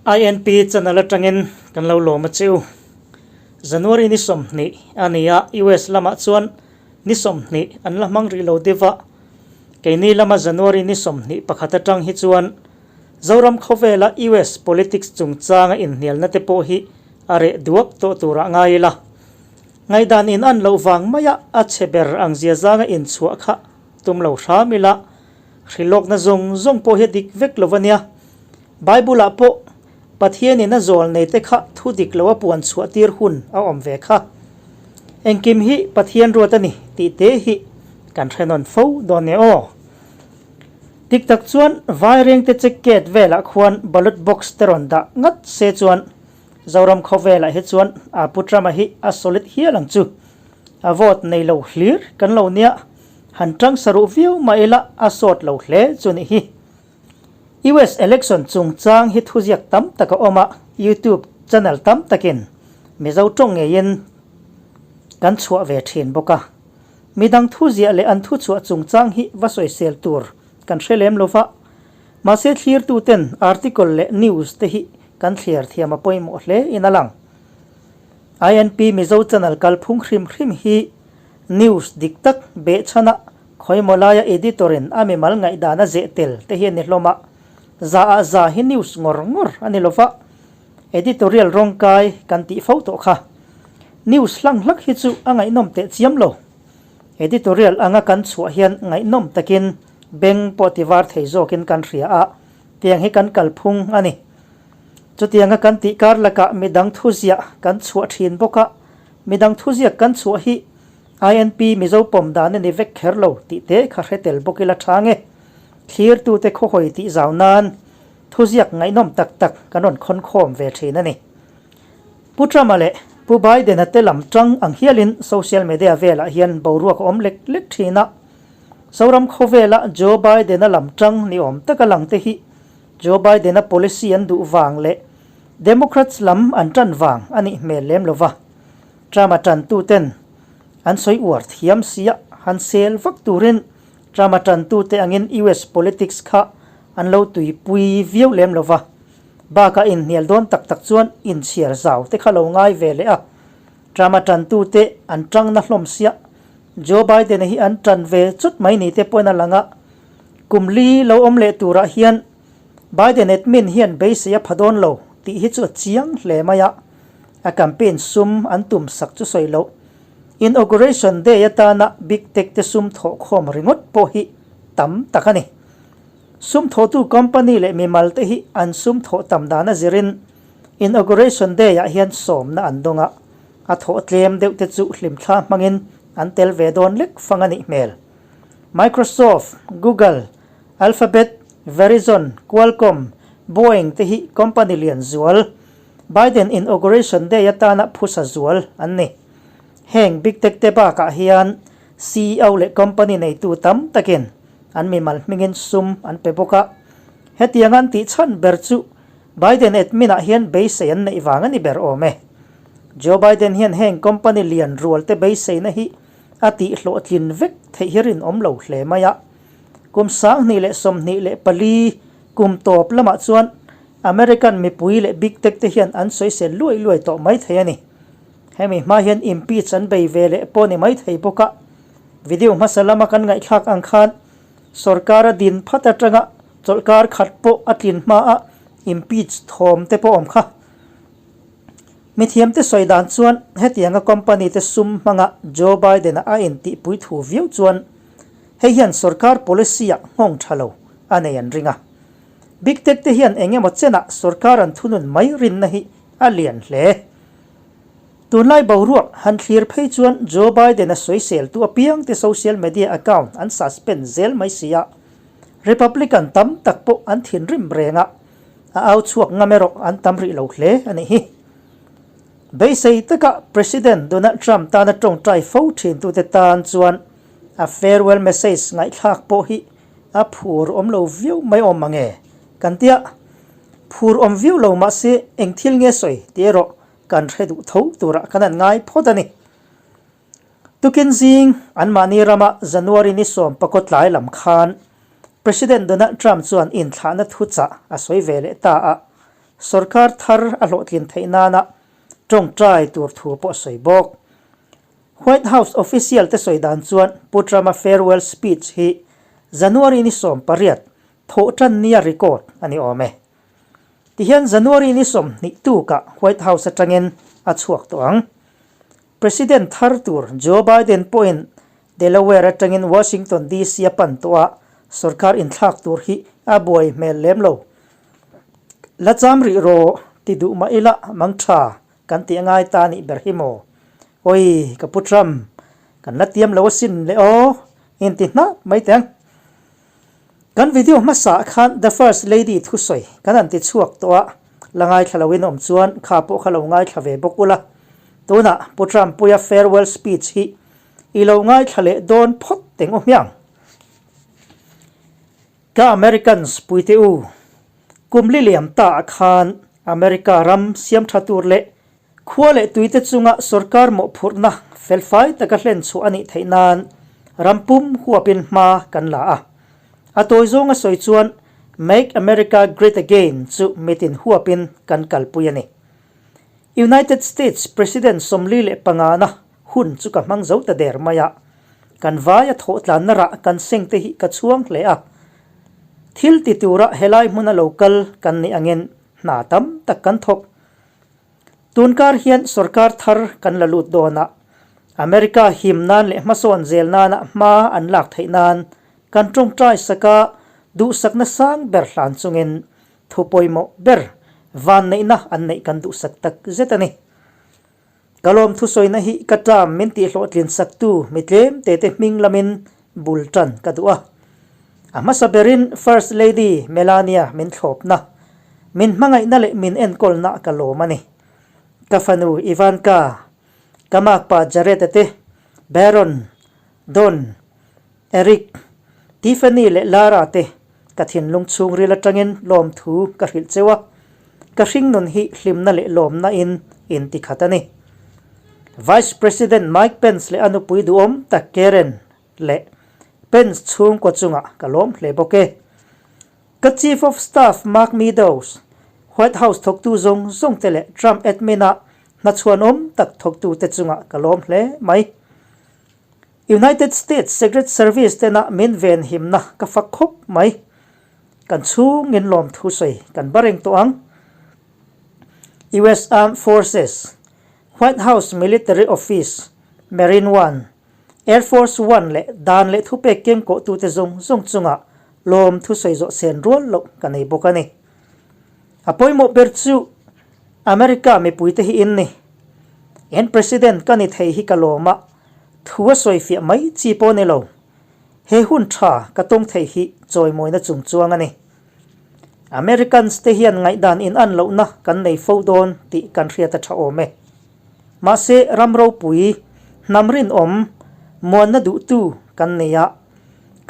INP channel atangin kan lo lawm a che u. January ni 20 a ni a, US lamah chuan ni 20 an la hmang rih lo deuh a. Keini lama January ni 21 atang hi chuan Zoram khawvela US politics chungchanga inhnialna te pawh hi a reh duak tawh turah ngai ila. Ngaihdan in an loh vang maia a chhe ber ang zia zanga inchhuah kha tum lo hram ila, hrilawkna zawng zawng pawh hi a dik vek lo a nia. Bible-ah pawh Pathianin a zawl neite kha thu dik lo a puan chhuah tir hun a awm ve kha. Engkim hi Pathian ruat a ni tih te hi kan hre nawn fo dawn e aw. Dik tak chuan Vairengte check gate velah khuan ballot box te rawn dah ngat se chuan Zoram khawvelah hi chuan a Pu Trump-a hi a solid hial ang chu. A vote nei lo hlir kan lo nia, han tang saruh viau mah ila a sawt lo hle chu nih hi. US election chungchang hi thuziak tam tak a awm a, YouTube channel tam takin Mizo tawng ngeiin kan chhuah ve thin bawk a. Midang thuziah leh an thuchhuah chungchang hi va sawisel tur kan hre lem lo va, mahse thlirtuten article leh news te hi kan thliar thiam a pawimawh hle in a lang. INP Mizo channel kalphung hrim hrim hi news dik tak behchhana Khawimaw laia editor in a mimal ngaihdan a zeh tel te hi a ni hlawm a, za ah za hi news ngawr ngawr a ni lova, editorial rawngkai kan tih fo tawh kha. News hlang hlak hi chu a ngaihnawm teh chiam lo. Editorial anga kan chhuah hian ngaihnawm takin beng pawh ti var thei zawkin kan hria a, tiang hi kan kalphung a ni. Chutianga kan tih kar lakah midang thuziah kan chhuah thin bawk a, midang thuziak kan chhuah hi INP Mizo pawm dan a ni vek kher lo tih te kha hre tel bawk ila tha nge. Thlirtute khawhawi tih zau nan thuziak ngaihnawm tak tak kan rawn khawn khawm ve thin a ni. Pu Trump-a leh Pu Biden-a te lam tang ang hialin social media velah hian boruak a awm lek lek thin a. Zoram khawvela Joe Biden-a lam tang ni awm taka lang te hi Joe Biden-a policy an duh vang leh Democrats lam an tan vang a nih hmel lem lova. Trump-a tantuten an sawi uar thiam sia han sel vak turin Trump-a tantute angin US politics kha an lo tuipui viau lem lo va. Bakah inhnial dawn tak tak chuan inchhiar zau te kha lo ngai ve leh a. Trump-a tantute an tangna hlawm sia Joe Biden-a hi an tan ve chut mai ni te pawhin a lang a. Kum li lo awm leh turah hian Biden admin hian beisei a pha dawn lo tih hi chu a chiang hle mai a. A campaign sum an tum sak chu sawi loh. Inauguration day atana Big Tech te sum thawh khawm ringawt pawh hi tam tak a ni. Sum thawhtu company leh mimal te hi an sum thawh tam dan a zirin Inauguration day ah hian sawmna an dawng a, a thawh tlem deuh te chu hlimthla hmangin an tel ve dawn lek fang a nih hmel. Microsoft, Google, Alphabet, Verizon, Qualcomm, Boeing te hi company lian zual Biden inauguration day atana phusa zual an ni. Heng Big Tech te bakah hian ceo leh company neitu tam takin an mimal hmingin sum an pe bawk a. Hetiang an tih chhan ber chu Biden admin ah hian beisei an neih vang a ni ber awm e. Joe Biden hian heng company lian rual te beiseina hi a tih hlawhtlin vek theih hi rinawm lo hle mai a. Kum 2024 kum tawp lamah chuan American mipui leh Big Tech te hian an sawisel luai luai tawh mai thei a ni. Hemi hma hian impeach an bei ve leh pawh ni mai thei bawk a. Video hmasa lama kan ngaihthlak ang khan sorkar a din phat atanga chawlhkar khat pawh a tlin hma a impeach thawm te pawh awm kha. Mithiamte sawi dan chuan hetianga company te sum hmanga Joe Biden-a a intihpui thu viau chuan hei hian sorkar policy-ah nghawng tha lo a nei an ring a. Big Tech te hian eng emaw chenah sorkar an thunun mai rinna hi a lian hle. Tunlai boruak han thlir phei chuan Joe Biden-a sawiseltu apiangte social media account an suspend zel mai si a, Republican tam tak pawh an thinrim reng a, a au chhuak ngam erawh an tam rih lo hle a nih hi. Beisei taka President Donald Trump tana tawngtai fo thintute tan chuan a farewell message ngaihthlak pawh hi A phur awm lo viau mai awm mange kan tia, phur awm viau lo mahse eng thil nge sawi tih erawh kan hre duh tho turah kan han ngai phawt a ni. Tukin zing anmahni rama January ni sawm pakawt tlai lam khan President Donald Trump chuan inthlahna thuchah a sawi ve leh ta a. Sorkar thar a hlawhtlin theih nana tawngtai tur thu pawh a sawi bawk. White House official te sawi dan chuan Pu Trump-a farewell speech hi January ni 18 thawh tan nia record a ni awm e. Tihian January ni 20 tukah White House atangin a chhuak tawh ang. President thar tur Joe Biden pawhin Delaware atangin Washington DC a pan tawh a, sorkar inthlak tur hi a buai hmel lem lo. La cham rih rawh ti duh mah ila mang tha kan tih a ngai ta nih ber hi maw? Awi ka pu Trump, kan la tiam lo asin le aw, inti hnap mai teh ang. Kan video hmasa ah khan The First Lady thusawi kan han ti chhuak tawh a, la ngaithla loin awm chuan kha pawh kha lo ngaithla ve bawk ula. Tunah Pu Trump puia farewell speech hi i lo ngaithla leh dawn phawt teng u hmiang. Ka Americans puite u, kum li liam ta ah khan America ram siam tha tur leh Khua leh tuite chunga sorkar mawhphurhna felfai taka hlen chhuah a nih theih nan ram pum huapin hma kan la a. A tawi zawnga sawi chuan Make America Great Again chu mitin huapin kan kalpui a ni. United States President 45na hun chu ka hmang zo ta der mai a. Kan vaia thawhtlanna rah kan seng te hi ka chhuang hle a. Thil ti tura helai hmuna lo kal kan nih angin hna tam tak kan thawk. Tunkar hian sorkar thar kan la lut dawn a, America him nan leh hmasawn zel nana hma an lak theih nan kan tawngtai saka duhsakna sang ber hlan chungin thu pawimawh ber vanneihna an neih kan duhsak tak zet a ni. Ka lawm thusawina hi ka term min tihhlawhtlin saktu mi tlem te te hming lamin bul tan ka duh a. A hmasa berin First Lady Melania min thlawpna, min hmangaihna leh min enkawlna ka lawm a ni. Ka fanu Ivanka, ka makpa Jared-a te, Baron, Don, Eric, Tiffany leh Lara te ka thinlung chhungril atangin lawmthu ka hrilh cheu a, ka hringnun hi hlimna leh lawmna in in ti khat a ni. Vice President Mike Pence leh a nupui duhawm tak Karen leh Pence chhungkaw chungah ka lawm hle bawk e. Ka Chief of Staff Mark Meadows, White House thawktu zawng zawng te leh Trump admin-a hnachhuanawm tak thawktute chungah ka lawm hle mai. United States Secret Service tena min venhimna ka fak khawp mai. Kan chhungin lawmthu sawi kan ba reng tawh ang. US Armed Forces, White House Military Office, Marine One, Air Force One leh dan leh thupek kengkawhtute zawng zawng chungah lawmthu sawi zawh sen rual loh ka nei bawk a ni. A pawimawh ber chu America mipuite hi in ni. En President ka ni thei hi ka lawm a, thu a sawifiah mai chi pawh ni lo. He hun tha ka tawng thei hi chawimawina chung chuang a ni. Americans te hian ngaihdan in an lohna kan nei fo dawn tih kan hriat a tha awm e. Mahse ram ropui, hnam rinawm, muanna duhtu kan nei a.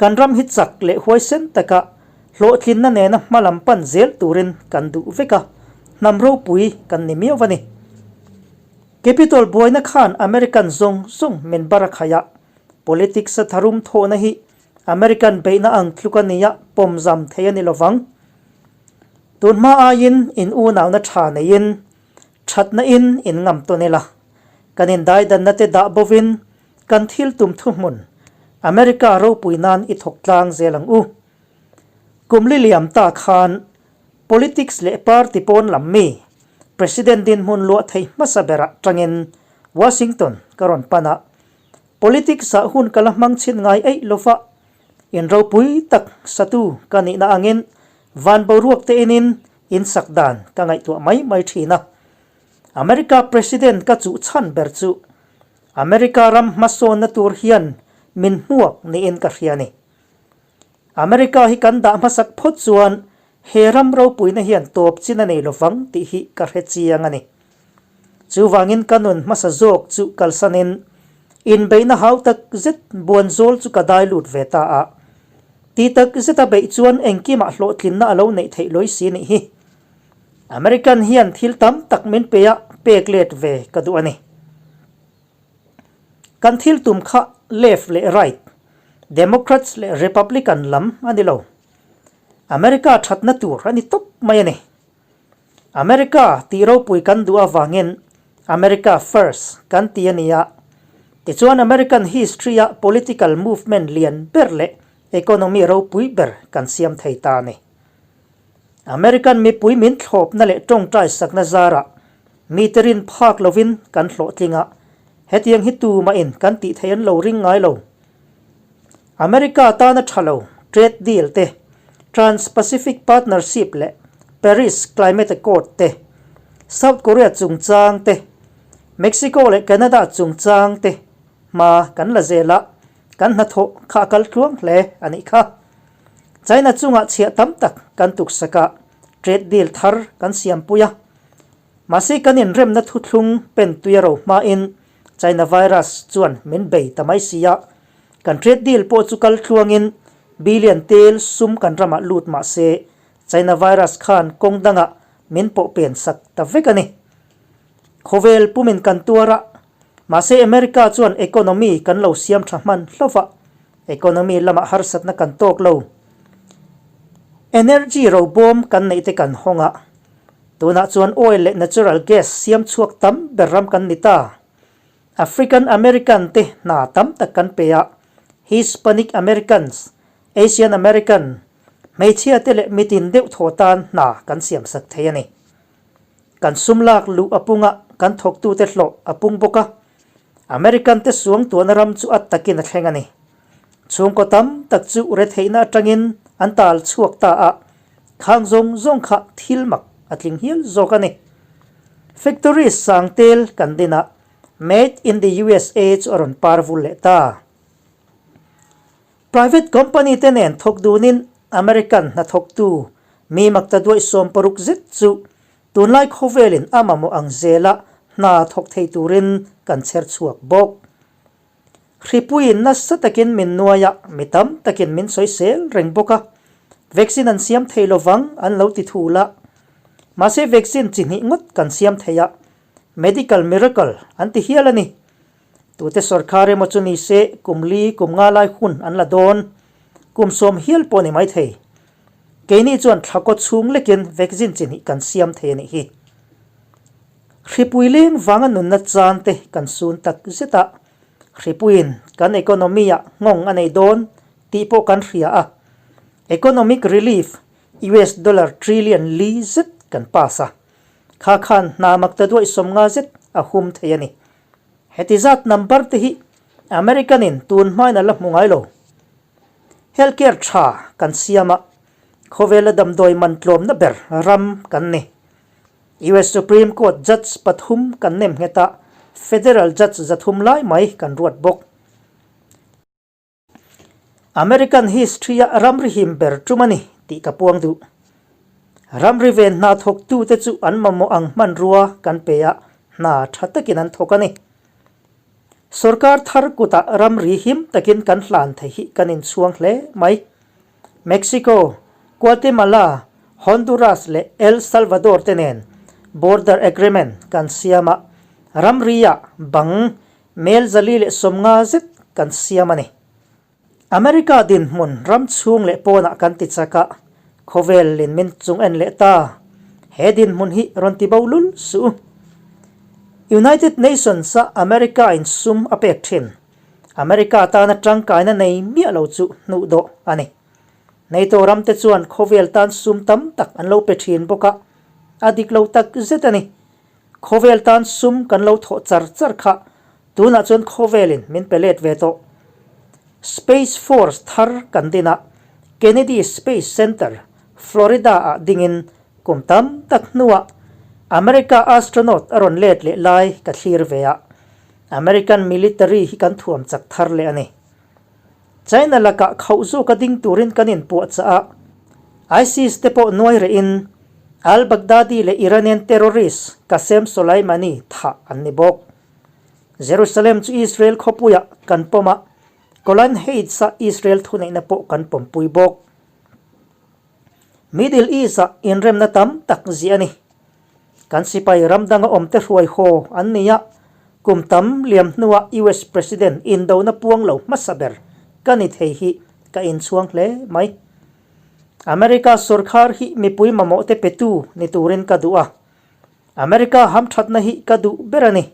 Kan ram hi chak leh huaisen taka hlawhtlinna nena hma lam pan zel turin kan duh vek a, hnam ropui kan ni miau a ni. Capitol buaina khan American zawng zawng min bar a khaih a, politics a tharum thawhna hi American beihna ang tluk a nia pawmzam thei a ni lovang. Tun hma aiin in unauna tha neiin thatna in in ngam tawn ila, kan indaidanna te dah bovin Kan thil tum thuhmun, America ropui nan i thawk tlang zel ang u. Kum li liam ta khan politics leh party pawn lam mi President dinhmun luah thei hmasa berah tangin Washington ka rawn pan a, politics ah hun ka la hmang chhin ngai eih lova, in ropui tak satu ka nihna angin van boruak te inin in sak dan ka ngaihtuah mai mai thin a. America President ka chuh chhan ber chu America ram hmasawnna tur hian min hmuak niin ka hria a ni. America hi kan dah hmasak phawt chuan he ram ropuina hian tawp chin a nei lovang tih hi ka hre chiang a ni. Chuvangin ka nun hmasa zawk chu kalsanin inbeihna hau tak zet buan zawl chu ka dai lut ve ta a. Ti tak zeta beih chuan engkimah hlawhtlinna a lo neih theih lawi si nih hi. American hian thil tam tak min pe a, pek let ve ka duh a ni. Kan thil tum kha left leh right, Democrats leh Republican lam a ni lo. America thatna tur a ni tawp mai a ni. America tih ropui kan duh avangin America First kan ti a ni a. Tichuan American history-a political movement lian ber leh economy ropui ber kan siam thei ta a ni. American mipui min thlawpna leh tawngtai sakna zarah mite rin phak lovin kan hlawhtling a, hetiang hi tumahin kan tih theih an lo ring ngai lo. America tana tha lo trade deal te, Trans-Pacific Partnership leh Paris Climate Accord te, South Korea chungchang te, Mexico leh Canada chungchang te hma kan la zel a, kan hnathawh kha a kal tluang hle a nih kha. China chungah chhiah tam tak kan tuksak a, trade deal thar kan siampui a. Mahse kan inremna thuthlung pen tui a ro hmain China virus chuan min bei ta mai si a, kan trade deal pawh chu kal tluangin billion tel sum kan ramah lut mah se China virus khan kawng dangah min pawh pen sak ta vek a ni. Khawvel pumin kan tuar a, mahse America chuan economy kan lo siam tha hman hlauh a, economy lamah harsatna kan tawk lo. Energy robawm kan neih te kan hawng a, Tunah chuan oil leh natural gas siam chhuak tam ber ram kan ni ta. African American te hna tam tak kan pe a, Hispanic Americans, Asian American, hmeichhia te leh mitin deuh thaw tan hna kan siam sak thei a ni. Kan sum lak luh a pung a, kan thawktute hlawh a pung bawk a. American te suang tuahna ram chu a takin a thleng a ni. Chhungkaw tam tak chu retheihna atangin an tal chhuak ta a, Khang zawng zawng kha thil mak a tling hial zawk a ni. Factory sang tel kan din a, Made in the usa chu a rawn par vul leh ta. Private company te nen thawk dunin American hnathawktu mi makta duaih 60 zet chu tunlai khawvelin a mamawh ang zela hna thawk thei turin kan chher chhuak bawk. Hripuiin nasa takin min nuai a, mi tam takin min sawisel reng bawk a. Vaccine an siam thei lovang an lo ti thul a. Mahse vaccine chi hnih ngawt kan siam thei a, medical miracle an ti hial a ni. Tute sorkar emaw chu ni se kum li kum nga lai hun an la dawn, kum sawm hial pawh ni mai thei. Keini chuan thla kaw chhung lekin vaccine chi hnih kan siam thei a nih hi. Hripui leng vanga nunna chan te kan sun tak zet a, hripuiin kan economy-ah nghawng a nei dawn tih pawh kan hria a, economic relief US dollar trillion li zet kan pass a, kha khan hna makta duaih 50 zet a hum thei a ni. Heti zat number te hi American-in tun hmain a la hmu ngai lo. Healthcare tha kan siam a, khawvela damdawi man tlawmna ber ram kan ni. US Supreme Court Judge pathum kan nem nghet a, Federal Judge 300 lai mai kan ruat bawk. American history-a ramri him ber tum a ni tih ka puang duh. Ramri ven hna thawktute chu an mamawh ang hmanrua kan pe a, hna tha takin an thawk a ni. Sorkar thar kutah ramri him takin kan hlan thei hi kan inchhuang hle mai. Mexico, Guatemala, Honduras leh El Salvador te nen border agreement kan siam a, ramri-ah bang mel 450 zet kan siam a ni. America dinhmun ram chhung leh pawnah kan ti chak a, khawvel in min chung en leh ta. He dinhmun hi rawn ti bo lul suh u. United Nations-a America in sum a pek thin. America tana tangkaina nei miah lo chu hnuh dawh a ni. NATO ramte chuan khawvel tan sum tam tak an lo pe thin bawk a, a dik lo tak zet a ni. Khawvel tan sum kan lo thawh char char kha tunah chuan khawvelin min pe let ve tawh. Space Force thar kan din a, Kennedy Space Center, Florida-ah dingin kum tam tak hnuah America astronaut a rawn let leh lai ka thlir ve a. American military hi kan thuam chak thar leh a ni. China lakah khauh zawka ding turin kan inpuahchah a, ISIS te pawh nuai rehin al-Baghdadi leh Iranian terrorist Qasem Soleimani thah an ni bawk. Jerusalem chu Israel khawpuiah kan pawm a, Golan Heights-a Israel thuneihna pawh kan pawmpui bawk. Middle East-ah inremna tam tak ziah a ni. Kan sipai ram danga awmte hruai haw an ni a, kum tam liam hnuah US President indona puang lo hmasa ber ka ni thei hi ka inchhuang hle mai. America sorkar hi mipui mamawhte petu ni turin ka duh a. America hamthatna hi ka duh ber a ni.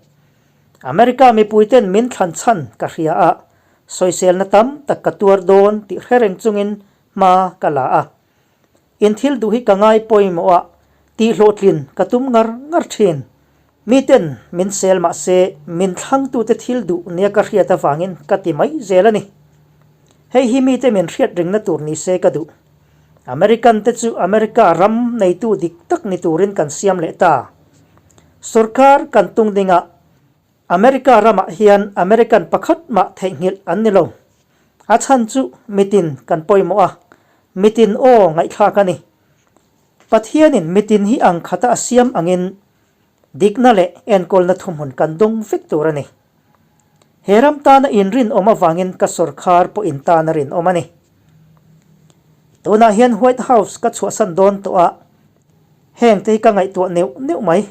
America mipuiten min thlan chhan ka hria a, sawiselna tam tak ka tuar dawn tih hre reng chungin hma ka la a. In thil duh hi ka ngai pawimawh a, tih hlawhtlin ka tum ngar ngar thin. Miten min sel mah se min thlangtute thil duh nia ka hriat avangin ka ti mai zel a ni. Hei hi mite min hriat ringna tur ni se ka duh. American te chu America ram neitu dik tak ni turin kan siam leh ta. Sorkar kan tung dingah America ramah hian American pakhat mah theihnghilh an ni lo. A chhan chu mitin kan pawimawh a, mitin aw ngaihthlak a ni. Pathianin mitin hi ang khata a siam angin dikna leh enkawlna thuhmun kan dawng vek tur a ni. He ram tana inrinawm avangin ka sorkar pawh in tana rinawm a ni. Tunah hian White House ka chhuahsan dawn tawh a, heng te hi ka ngaihtuah neuh neuh mai.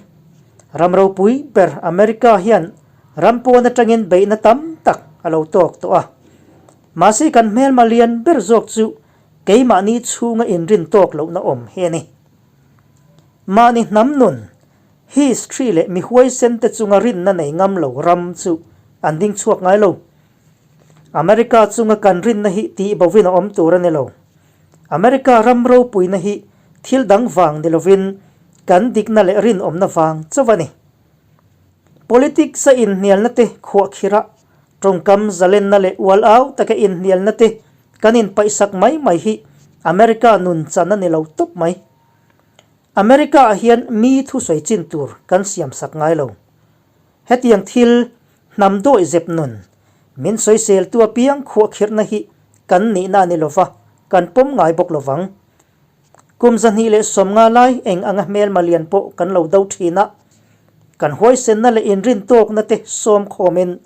Ram ropui ber America hian ram pawn atangin beihna tam tak a lo tawk tawh a. Mahse kan hmelma lian ber zawk chu keimahni chhunga inrin tawk lohna awm hi a ni. Mahni hnam nun History leh mi huaisen te chunga rinna nei ngam lo ram chu an ding chhuak ngai lo. America chunga kan rinna hi tih bovin a awm tur a ni lo. America ram ropuina hi thil dang vang ni lovin kan dikna leh rinawmna vang chauh a ni. Politics a inhnialna te khuahkhirh a, tawngkam zalenna leh ual au taka inhnialna te kan inpaihsak mai mai hi America nun chan a ni lo tawp mai. America ah hian mi thusawi chin tur kan siam sak ngai lo. Hetiang thil hnam dawi zep nun, min sawiseltu apiang khuahkhirhna hi kan nihna a ni lova, kan pawm ngai bawk lovang. Kum 250 lai eng anga hmelma lian pawh kan lo do thin a, kan huaisenna leh inrintawkna te sawm khawmin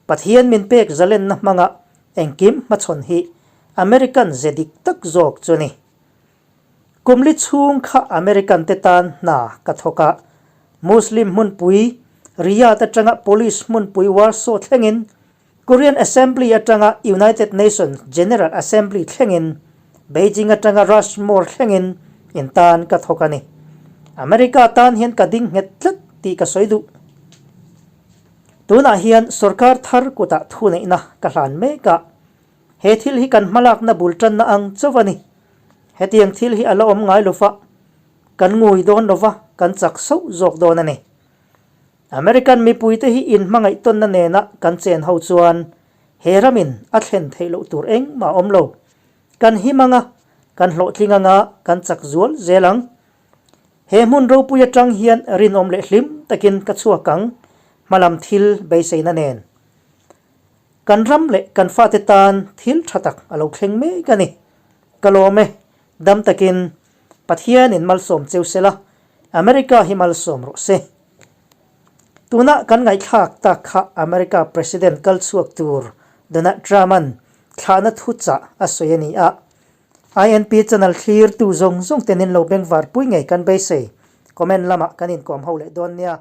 Pathian min pek zalenna hmanga engkim hmachhawn hi American ze dik tak zawk chu a ni. Kum li chhung kha American te tan hna ka thawk a, Muslim hmunpui Riyadh atanga Polish hmunpui Warsaw thlengin, Korean Assembly atanga United Nations General Assembly thlengin, Beijing atanga Rushmore thlengin in tan ka thawk a ni. America tan hian ka ding nghet tlat tih ka sawi duh. Tunah hian sorkar thar kutah thuneihna ka hlan mek a. He thil hi kan hmalakna bul tanna ang chauh a ni. Hetiang thil hi a la awm ngai lo va, kan ngui dawn lo va, kan chak sauh zawk dawn a ni. American mipuite hi inhmangaih tawnna nena kan chen ho chuan he ramin a thlen theih loh tur engmah a awm lo. Kan him anga, kan hlawhtling anga kan chak zual zel ang. He hmun ropui atang hian rinawm leh hlim takin ka chhuak ang, hmalam thil beiseina nen. Kan ram leh kan fate tan thil tha tak a lo thleng mek a ni. Ka lawm e, dam takin Pathianin malsawm cheu sela, America hi malsawm rawh se. Tuna kan ngaihthlak tak kha America President kal chhuak tur Donald Trump-a'n thlahna thu chah a sawi a ni a. INP channel thlir tu zawng zawng ten in lo bengvar pui ngei kan beisei. Comment lamah kan inkawm ho leh dawn nia.